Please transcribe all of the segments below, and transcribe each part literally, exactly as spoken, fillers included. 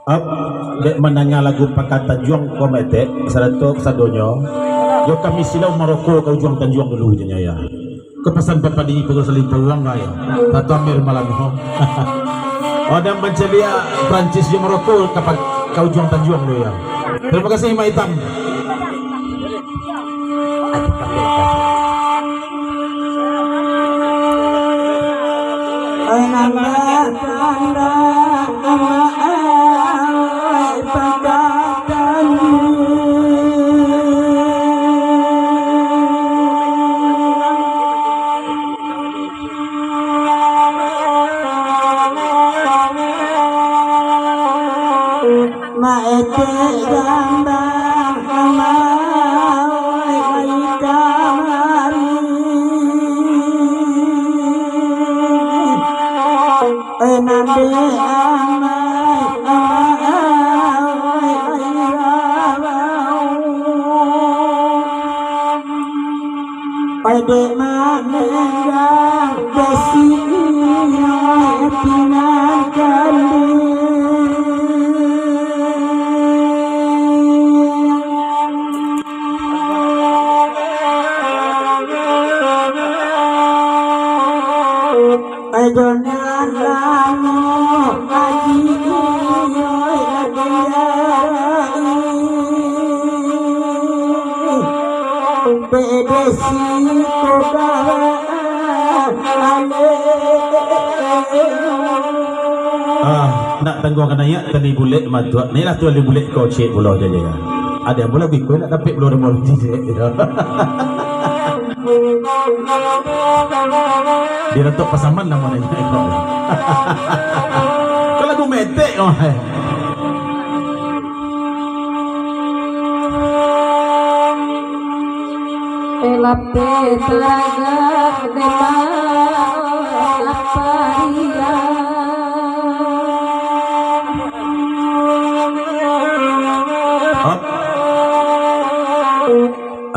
Ap, dek mandanga lagu Pakan Tanjuang ko, Mak Etek, sarato kasadonyo, yo kami silau maroko ka ujuang Tanjuang dulu, janyo ya. Ka pasan papadi pukul salimpau uang ka yo. Satu amir malam ho. Odang mancaliak Prancis jo Maroko ka pa-, ka ujuang Tanjuang tu yo. Terima kasih, Mak Itam. Maetek gambang amai kamari. Eh, nande amai, amai, amai, amai. Pai dek maningga besi iyo pinangkan. Adonan lamo adi iyo diarai. Bedesi ko bawa ale. Ah, nak tangguang ka naiak tali bulek matuak. Naiaklah tali bulek ko ciek pulo je, je. Ado pulo biko nak dapek pulo rumah cicek. Di Datuk Pasaman namo nyo. Ko lagu metek, oh. Elape taragak dema laparian. Hop.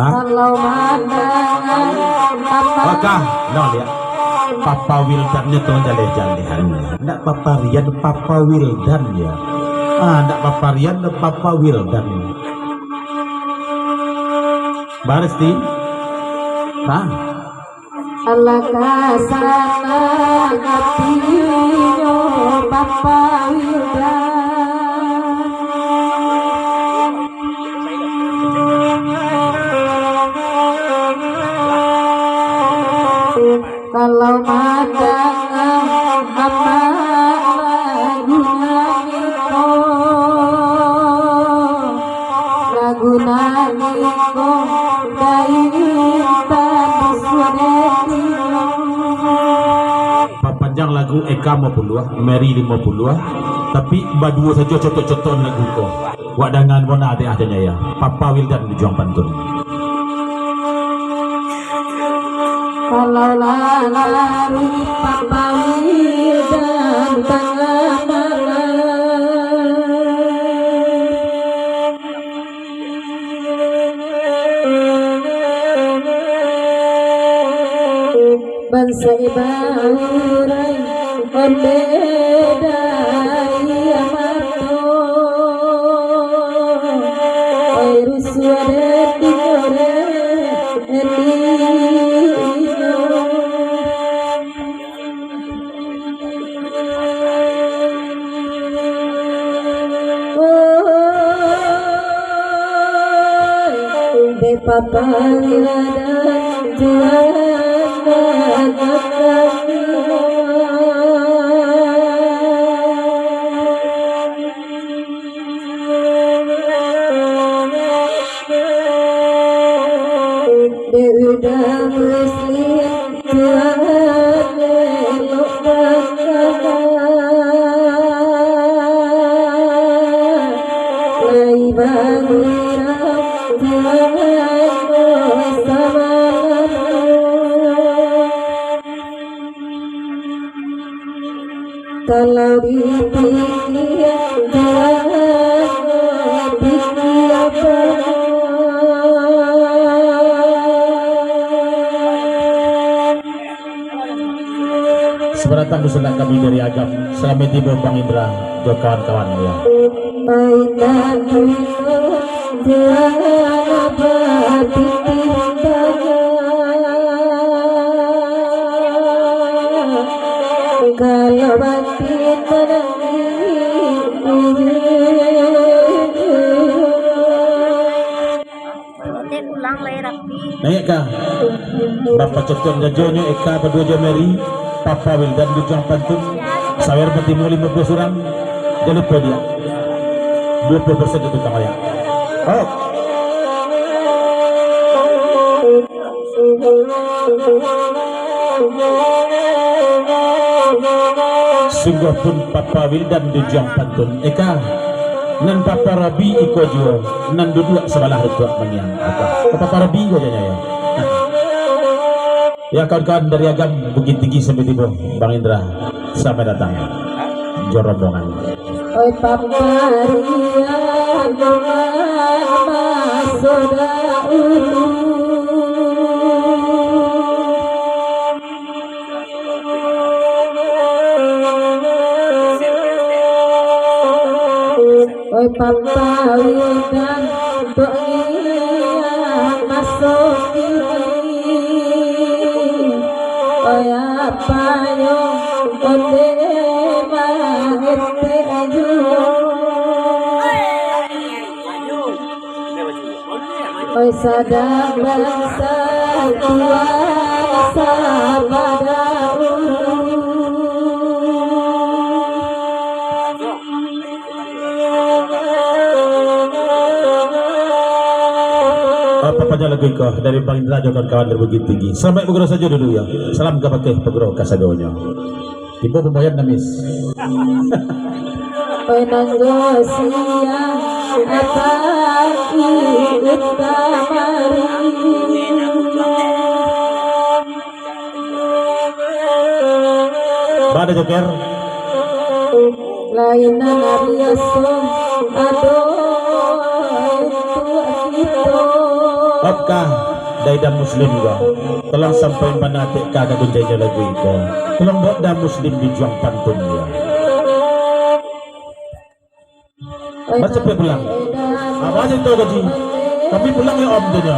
Ah? Kalau mandangan apa? Oka, no, liek. Papa Wildan nyo tu jaleh-jaleh. Ndak Papa Rian, Papa Wildan, yo. Ah, ndak Papa Rian, ndak Papa Wildan. Baris, Ti? Nah. Alangkah sanang atinyo Papa Wildan. Kalau mandanga amak lagu nan iko, lagu nan iko, dari intan sudah. Papanjang lagu Eka limo puluah, Mary limo puluah, tapi baduo sajo cotok-cotokan lagu ko. Wak dangan bona adek ah, janyo ya. Papa Wildan Juang Pantun. Kalau lah lari Papa Wildan tangah malam. Bansa iba urang ondeh dai mato. Dek Papa Wildan, Tuhan anak kami. Dek Uda Muslim, Tuhan elok bakala. Lai baguram, Tuhan, oh, samalam. Kalau dipikia, Tuhan, pikir apa? Selamat datang di sanak kami dari Agam. Salamaik tibo Bang Indra jo kawan-kawan, ya. Mainan dulu, jangan berpikir banyak. Kalau batin menangis, Tek pulang lai rapi. Naiak ka. Bapak Coton Jajonyo, Eka baduo jo Mary, Papa Wildan Bujang Pantun, sawer batimu limo puluah surang. Jan lupo diak. Duo puluah persen itu tang layak. Oh. Sungguah pun Papa Wildan Bujang Pantun. Eka, nan Papa Rabi iko juo, nan duduak sabalah rutuak mangiang. Apa? Papa Rabi ko janyo, ya. Ya, kawan-kawan dari Agam, Bukittinggi sampai tibo, Bang Indra, selamat datang. Jo rombongan. Oi, Papa Rian, mama, soda ulu. Oi, Papa Wildan, tok ngiang maso kini. Oi, apayo onde maetek juo. Oi, sadang bansa tuan sabada ulu. Apa panjang lagu iko dari Bang Indra jo kawan-kawan dari Bukittinggi. Salamaik baguru sajo dulu, ya. Salam ka bakeh baguru kasadonyo. Tibo pambayaran, Namis. Oi, nanggo siang, pagi, kamari. Baa, Joker? Lainan ari aso, adoh, untuak kito. Apakah Dai Dam Muslim ko? Tolong sampaian bana atek ka ka guncainyo lagu iko. Tolong buek Dam Muslim Bujang Pantun, ya. Bacepek pulang. Apa aja tu gaji? Kami pulang ya, Om, tu nya.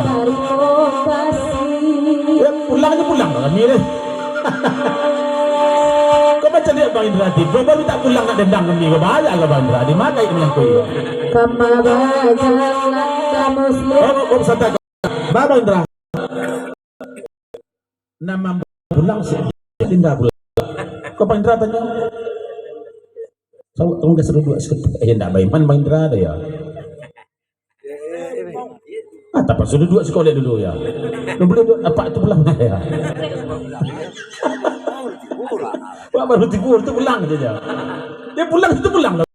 Ya, pulang aja pulang lah kami ni. Kau baca lihat Bang Indra tadi. Kau baru tak pulang nak dendang kami. Kau bahaya kau Bang Indra. Di mana itu melangkui? Kama bajalan ka Muslim. Oh, oh, santai. Ba, Bang Indra. Nan mambuek pulang si Indra pulang. Kok Bang Indra tanyo? Sawak tolong geser duduak saketek. Eh, ndak baiman Bang Indra dah ya. Ah, tapakso duduak siko dulu ya. Lu boleh duduak, apak tu pulang ya. Wak baru tibo tu pulang aja. Dia pulang, itu pulang lah.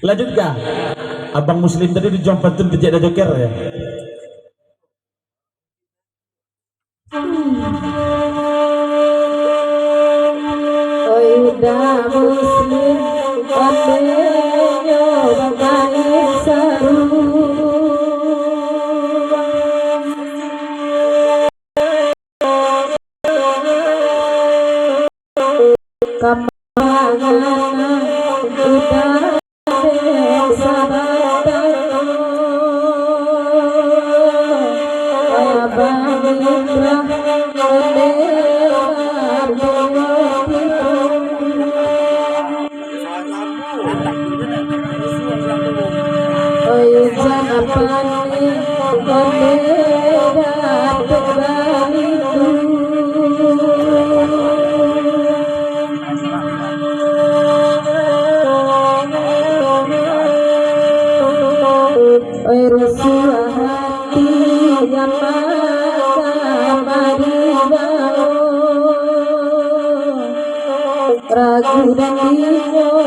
Lanjut ka. Abang Muslim tadi di Juang Pantun kejek dah joker ya. Oi, udah Muslim, ondeh nyo bakain saru. Kambangan udah dek sabatang. Oi, rusuah hati, nyamah kamari bawo. Ragu dan bingung